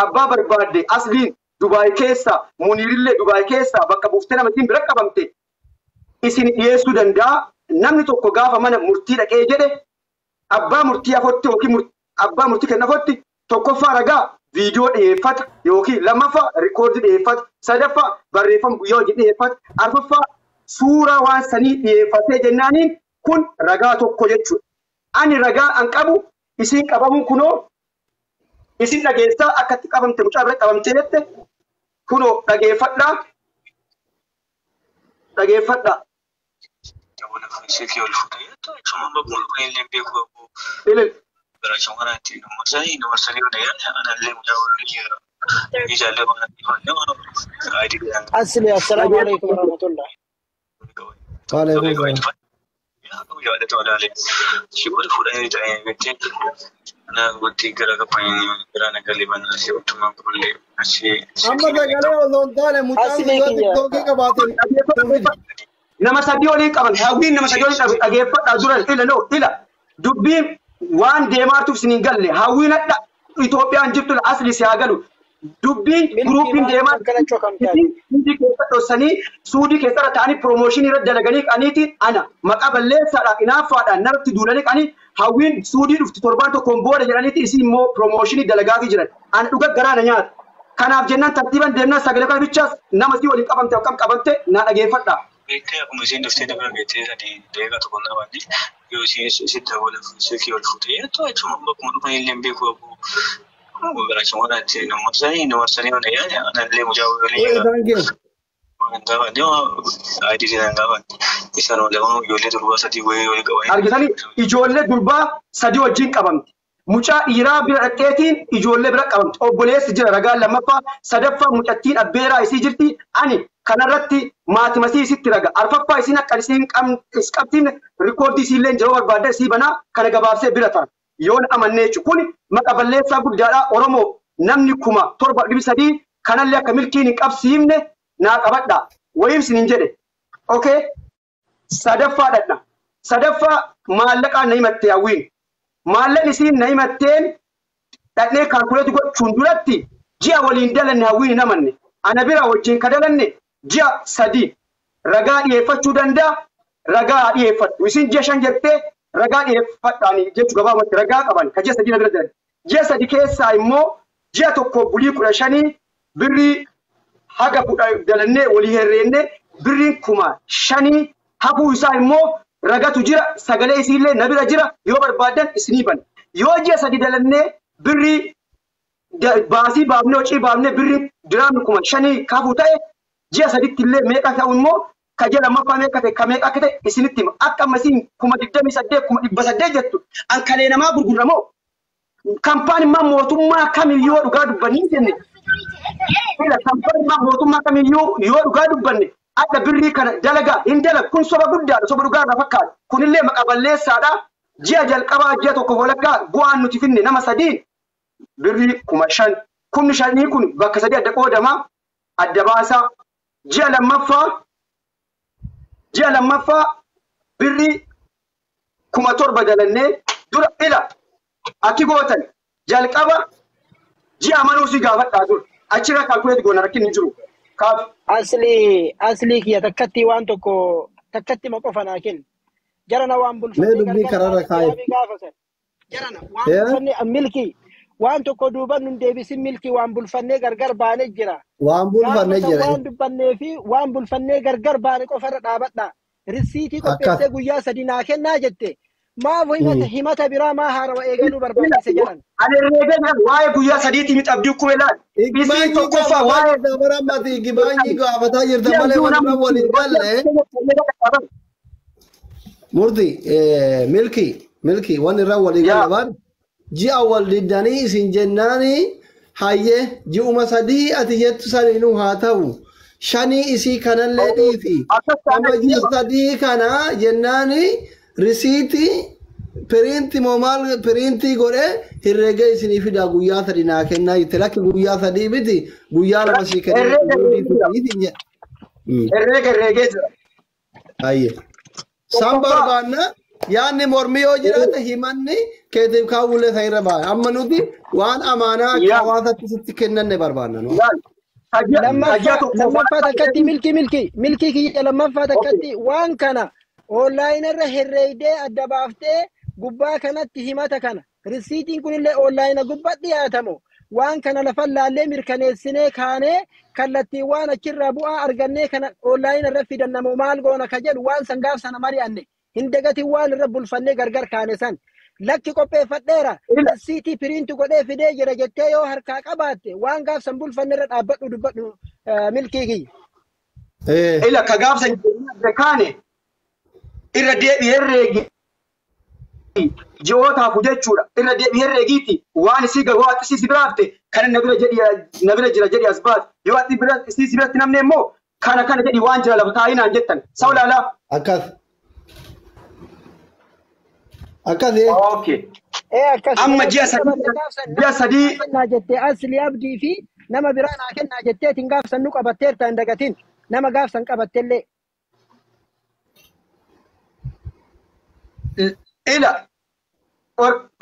Abbaa barbaadde asliin Dubaay keessa, Muniirillee Dubaay keessa bakka buuftee namatiin bira qabamte isin dhiyeessuu danda'a. Namni tokko gaafa mana murtii dhaqee jedhe abbaa murtii afotti yookiin abbaa murtii kennafotti tokkoffaa ragaa viidiyoo dhiyeeffata yookiin lammaffaa rikoordii dhiyeeffata, sadaffaa barreeffama guyyaa hojii dhiyeeffata, arfaffaa suuraa waan sanii dhiyeeffatee jennaaniin kun ragaa tokko jechuudha. Ani ragaa an qabu isin qabamuun kunoo isin dhageessaa akkatti qabamte mucaa bira qabamtee jette kunoo dhageeffadhaa dhageeffadhaa. Ilil. Asli, assalamu alaikum warahmatullah. Waalaikum salaam. Amma sagalee osoo hin taane mucaan Asli yoo kiyya. tiktookii qabaate Nama sadii waliin qaban hawwiin nama sadii waliin qaban dhageeffadhaa duran ila noo ila dubbiin waan deemaatuuf isin hin galle hawwiin hadha Itoophiyaan jirtu asli si haa galu dubbiin Milkii guruupiin maal deemaa akkana cokamtaati? Suudii keessa dhoksanii suudii keessarra ta'anii piroomooshinii irra dalaganii qaniitiin ana maqaa balleessaadhaan inaaffaadhaan narratti duulanii qanii hawwiin suudii dhufti torbaan tokkoon booda jedhaniiti isin immoo piroomooshinii dalagaafii jiran ana dhuga garaa na nyaata. Kanaaf jennaan tartiiban deemnaan sagalee kana bichaas nama sii waliin qabamte akkam qabamte naa dhageeffadha. Beektee akkuma isheen dhuftee nama beektee sanii deeqa tokko namanni yoo isheen sitti wal silkii wal fuutee jettu achuma bakkuma dhufan illee hin beeku abuu barachuun namoota sanii namoota sanii waan yaade anallee mucaa walii Wait, thank you. waan gaafanne ayidii seenan gaafanne isaan lama ijoollee durbaa sadii wayii walii qabanii. Argitanii ijoollee durbaa sadii wajjin qabamte. Mucaa dhiiraa bira dhaqxeetiin ijoollee bira qabamte. Obboleessi jira ragaan lammaffaa sadaffaa mucattiin abbeeraa isii jirti. Ani kanarratti maatimasii isitti raga. Arfaffaa isiin akka isiin qabtiin rikoordii isiillee yeroo barbaadde isii banaa kana gabaabsee bira tara. Yoon amannee jechuun kun maqa balleessaa guddaadha. Oromoo namni 7300 kanallee akka milkiin hin qabsiifne naa qabadha. Wayiin isin hin jedhe. Okay? Sadaffaa dhadha. Sadaffaa maallaqaan na himatte hawwiin. Maallaqni isiin na himatteen dhaqnee kaalkuleetii gochuun duratti ji'a waliin dalanne hawwiin hin amanne. Ana bira wajjin ka dalanne ji'a 3 ragaa dhiyeeffachuu danda'a. Ragaa dhiyeeffadhu. Isin ji'a 5 jettee ragaa dhiyeeffadhaani jechuu gabaabumatti ragaa qaban ka ji'a 3 na bira dalan. Ji'a 3 keessaa immoo ji'a 1 bulii 15 birrii haga dalannee walii herreennee birriin 5,000 hafuu isaa immoo ragatu jira sagalee isiillee na bira jira yoo barbaaddan isinii bana. Yoo ji'a 3 dalannee birrii baasii baafnee hocii baafnee birrii diraamni 5,000 kafuu ta'e ji'a 3tti illee meeqa ta'u immoo ka ji'a lammaffaa meeqa ta'e ka meeqa akka ta'e isinitti hima. Akka ammasiin 28,000 800,000 jettu an kalee namaa gurguramoo kampaanimmaa mootummaa kamiyyuu dhugaa dubbanii jenne. Kampaanimmaa mootummaa kamiyyuu yoo dhugaa dubbanne adda birrii kana dalagaa hin dalagu kun soba guddaadha soba dhugaa irraa fakkaata kunillee maqa balleessaadha. Ji'a jalqabaa ji'a 1 walakkaa bu'aan nuti finne nama 3 birrii 5,000 5,000 kun bakka 3 adda qoodamaa adda baasaa. Ji'a lammaffaa birrii 7,000 dalannee dura ila akki gootan jalqaba ji'a amanuu si gaafadhaa dur achirra kaalkuleeti goona rakkinni hin jiru. Kaaf. Asli kiyya takkatti waan tokko takkatti ma qofa naa kenni. Jarana waan Mee bulfannee dubbii gargar karaarra baane kaa'i. jiraamii gaafatan. Jarana waan Eh? bulfannee milkii waan tokko duuban nun deebisin milkii waan bulfannee gargar baane jira. Waan bulfanne Gaafa san jira. waan dubbannee fi waan bulfannee gargar baane qofarra dhaabadha. Risiitii Akkas. qopheessee guyyaa 3 naa kennaa jette. Maaf himata biraa maa haarawa eegaluu barbaachise jedhan. Ani herreegee jiran waa'ee guyyaa 3 miti abdii kume laal. Isiin Igbaanyii tokkoffaa gaafataa waa'ee jirta bara ammati igbaanyii gaafataa jirta ji'a malee jiru warra namni waliin galle. Murti milki waan irraa walii galle Yaa. baal ji'a wal diddanii isin jennaani hayyee ji'uma 3 ati jettu saninuu haa ta'u 5 isii kanallee dhiifi Akkas amma taanaan ji'a 3 kana jennaani risiitii piriinti moo maal piriintii godhee herreega isinii fidaa guyyaa 3 naa kennaa jette lakki guyyaa 3 miti guyyaa 2 sii kennee herreega herreegee jira. jedha. Herreega herreegee jira. Hayyee. San Tokkoffaa barbaanna yaanni mormii yoo jiraate himanni Keetiif kaawwullee san irra ba'a. Amma nuti waan amaanaa akka hawaasatti sitti kennanne barbaanna. Lammaffaa takkatti milkii milkii milkii kiyya lammaffaa takkatti waan kana onlaayinii irra herreeydee adda baaftee gubbaa kanatti himata kana risiitiin kunillee onlaayina gubbaa dhiyaatamu waan kana lafa laallee mirkaneessinee kaanee kallattii waan achirraa bu'aa argannee kana onlaayina irra fidannamu maal goona ka jedhu waan san gaaf sana mari'anne hin dagatin waan irra bulfannee gargar kaane san. Lakki qopheeffadheera risiitii piriinti godhee fidee jira jettee yoo harkaa qabaatte waan gaaf san bulfanne irra dhaabbadhu dubbadhu milkii kiyya. Ila ka gaaf san kaane irra deebi'ee herreegi ji'ootaaf jechuudha. Irra deebi'ee herreegiiti waan isii garuu ati isii bira hafte kana na bira jedhi na bira jira jedhi as baate yoo ati bira isii biratti namne immoo kana kana jedhi waan jira lafa taa'inaan jettan sa'u laalaa. Akkas. Akkas. Okay. Amma ji'a sadii. Kennaa jettee asli abdii fi nama biraa naa kennaa jetteetiin gaafsan nu qabatteerta hin dagatin nama gaafsan qabattellee. Ila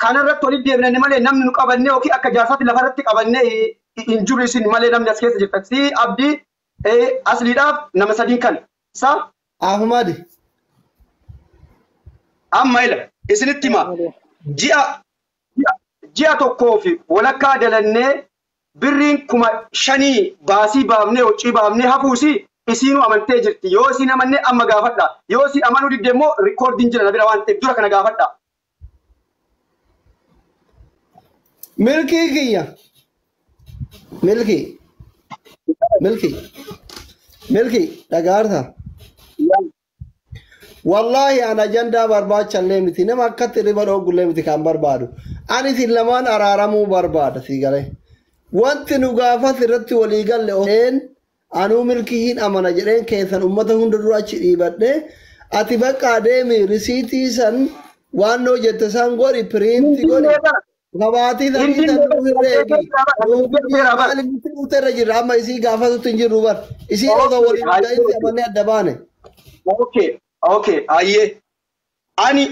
kanarratti walitti deemnee malee namni nu qabannee yookiin akka jaarsaatti lafarratti qabannee hin jiru isin malee namni as keessa jirtan. Si abdii asliidhaaf nama sadiin kana. Sa? Ahmad. Amma ila isinitti hima. Ji'a tokkoo fi walakkaa dalannee birriin 5,000 baasii baafnee hojii baafnee hafuusi isiinuu amantee jirti. Yoo isiin amannee amma gaafadha. Yoo isiin amanuu didde immoo rikoordiin jira na bira waan ta'eef dura kana gaafadha. Milkii kiyya. Milkii. Milkii. Milkii dhagaarta. Wallaahi an ajandaa barbaachallee miti nama akkatti riba dhoogullee miti kan barbaadu. Ani isin lamaan araaramuu barbaada sii galee. Wanti nu gaafas irratti walii galle een anuu milkii hin amana jedheen keessan uummata hunda dura achi dhiibadhe ati bakka deemi risiitii san waan noo jette san godhi piriinti godhi. Gabaatii sanii san nuuf herreegi. Maaliif nuti jirra amma isii gaafatutti hin jirru bar. Isii osoo waliin ga'iinsi amannee adda baane. Okay. Okay, ayyee. Ani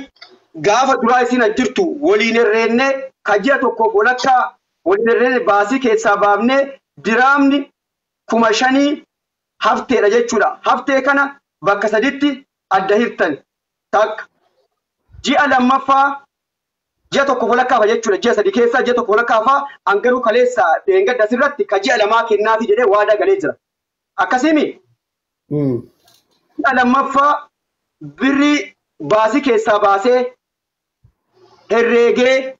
gaafa duraa isin jirtu waliin herreennee ka ji'a tokkoof walakkaa waliin herreenne baasii keessaa baafnee diraamni 5,000 hafteedha jechuudha. Haftee kana bakka saditti adda hirtan. Takka. Ji'a lammaffaa ji'a tokkoof walakkaafa jechuudha. Ji'a sadii keessaa ji'a tokkoof walakkaafa hangaruu kaleessa dheengadda asirratti ka ji'a lamaa kennaafi jedhee waadaa galee jira. Akkasiimi? Ji'a lammaffaa birrii baasii keessaa baasee herreegee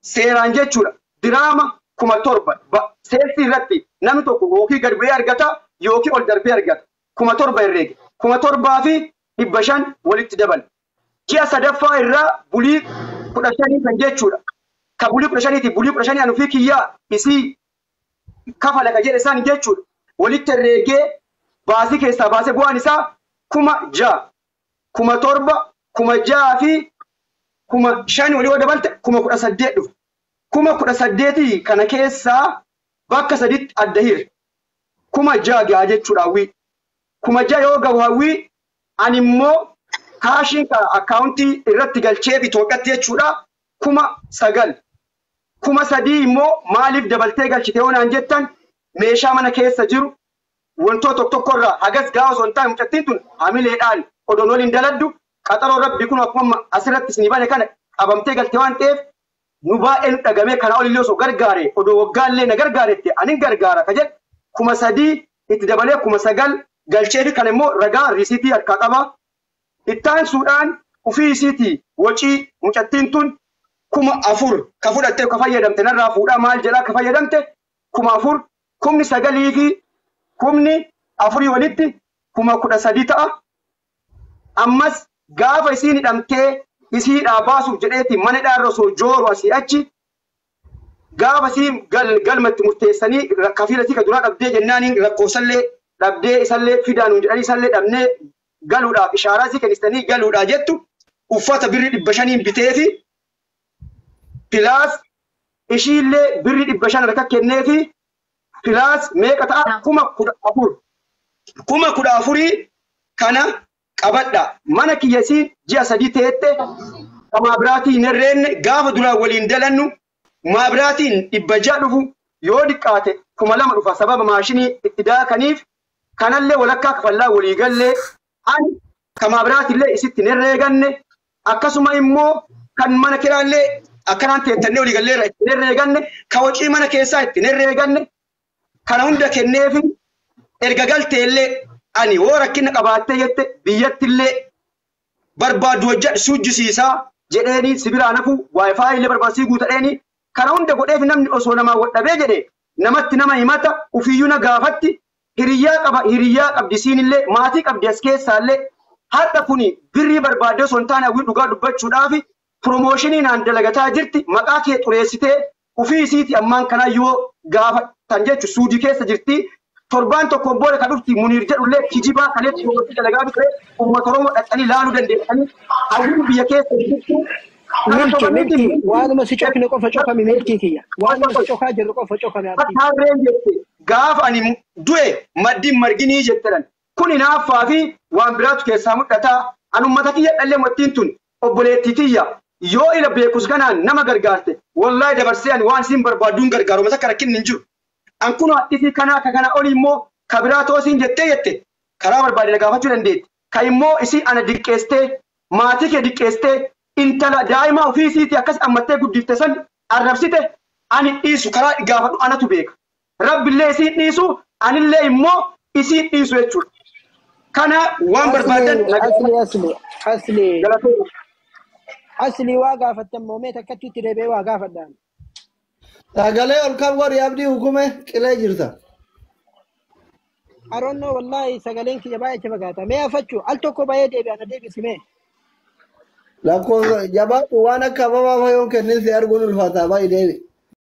seeraan jechuudha. Diraama 7,000 seersi irratti namni tokko yookiin gad bu'ee argata yookiin ol darbee argata. 7,000 herreege. 7,500 walitti dabala. Ji'a sadaffaa irraa bulii 15 kan jechuudha. Ka bulii 15ti bulii 15 anuu fi kiyyaa isii kafala ka jedhe isaan jechuudha. Walitti herreegee baasii keessaa baasee bu'aan isaa 6,000. 7,000, 6,000 fi 5,000 walii yoo dabalte 18,000 dhufa. 18,000 kana keessaa bakka saditti adda hiri. 6,000 gahaa jechuudha hawwii. 6,000 yoo gahu hawwii ani immoo kaashiin akkaawuntii irratti galchee Itoophiyaatti jechuudha 9,000. 3,000 immoo maaliif dabaltee galchite yoo naan jettan meeshaa mana keessa jiru wantoota tokko tokkorraa hagas gahaa osoo hin taane mucattiin tun hamileedhaan odoon waliin daladdu qaxaroo rabbi kun akkuma asirratti isinii bane kana qabamtee galte waan ta'eef nu baay'ee nu dhagamee kana olillee osoo gargaare odoo waggaallee na gargaaretti anin gargaara ka jedhu 3,000 itti dabalee 9,000 galchee fi kana immoo ragaa risiitii harkaa qaba. Ittaansuudhaan ofii isiitii wacii mucattiin tun 4,000 ka fudhattee ka fayyadamte narraa fuudhaa maal jedhaa ka fayyadamte 4,000 9,000 fi 4,000 walitti 13,000 ta'a. Ammas gaafa isiin hidhamtee isiidhaa baasuuf jedheeti mana hidhaa osoo jooru asii achi gaafa isiin galmatti murteessanii kafiila isii ka duraa dhabdee jennaaniin lakkoofsallee dhabdee isallee fidaanuun jedhanii isallee dhabnee galuudhaaf ishaaraa isii kennistanii galuudhaa jettu uffata birrii 500 biteefi pilaas ishiillee birrii 500 harka kenneefi pilaas meeqa ta'a 14,000. 14,000 kana qabadha. Mana kiyyasiin ji'a sadii teette Maabiraatii hin herreenne gaafa duraan waliin dalannu maabiraatiin 600 dhufu yoo diqqaate 2000 dhufa sababa maashinii itti daakaniif kanallee walakkaa kafallaa walii gallee ani ka maabiraatiillee isitti hin herreeganne akkasuma immoo kan mana kiraallee akkanaan teettannee walii galleerra itti hin herreeganne ka wacii mana keessaa itti hin herreeganne kana hunda kenneefi erga galteellee ani hoo rakkina qabaattee jette biyyattillee barbaadu hojjedhu suujjisiisaa jedheeni sibiraa nafu waayifaayi illee barbaasii guutadheeni kana hunda godheef namni osoo namaa wadhabee jedhe namatti nama himata ufiyyuu na gaafatti hiriyyaa qaba hiriyyaa qabdi siinillee maatii qabdi as keessaallee har'a kuni birrii barbaadde osoo hin taane hawwii dhugaa dubbachuudhaaf piroomooshinii naan dalagataa jirti maqaa kee xureessitee ufii isiiti ammaan kanaa yoo gaafatan jechu suudii keessa jirti. Torbaan tokkoon booda kan dhufti Muniir jedhullee kijibaa kaleetti hojii dalagaa ture uummata Oromoo dhaqanii laaluu dandeessanii hawwiin biyya keessa jirtu. Milki milki waanuma si cokne qofa cokami milkii kiyya waanuma si cokaa jirru qofa cokami abdii. Harreen jette gaafa ani du'e maddiin marginii jettedhan kun hinaaffaa fi waan biraatu keessaa mul'ata. Ani uummata kiyya dhallee mottiin tun obboleettii kiyya yoo ila beekus kanaan nama gargaarte wallaahi dabarsee ani waan isin barbaaduun gargaaru mata rakkinni hin jiru. An kun hadhisii kanaa ka kana olii immoo ka biraa toosiin jettee jette karaa barbaade na gaafachuu dandeetti. Ka immoo isii ana diqqeestee maatii kee diqqeestee intala daa'ima ofii isiitii akkas ammattee guddifte san arrabsite ani dhiisu karaa gaafadhu anatu beeka. Rabbillee isiin dhiisu anillee immoo isiin dhiisu jechuudha. Kana waan barbaadan Asli asli asli asli waa gaafattan moomee takkatti itti deebi'ee waa gaafadhaan. Sagalee ol kan godhi abdii hukume qilee jirta. Aroonnoo wallaahi sagaleen kiyya baay'ee achi fagaata. Mee afachuu al tokko baay'ee deebi'a na deebisi mee. Lakkoofsa jabaatu waan akka ababaa fayoon kennin si arguun ulfaata baay'ee deebi.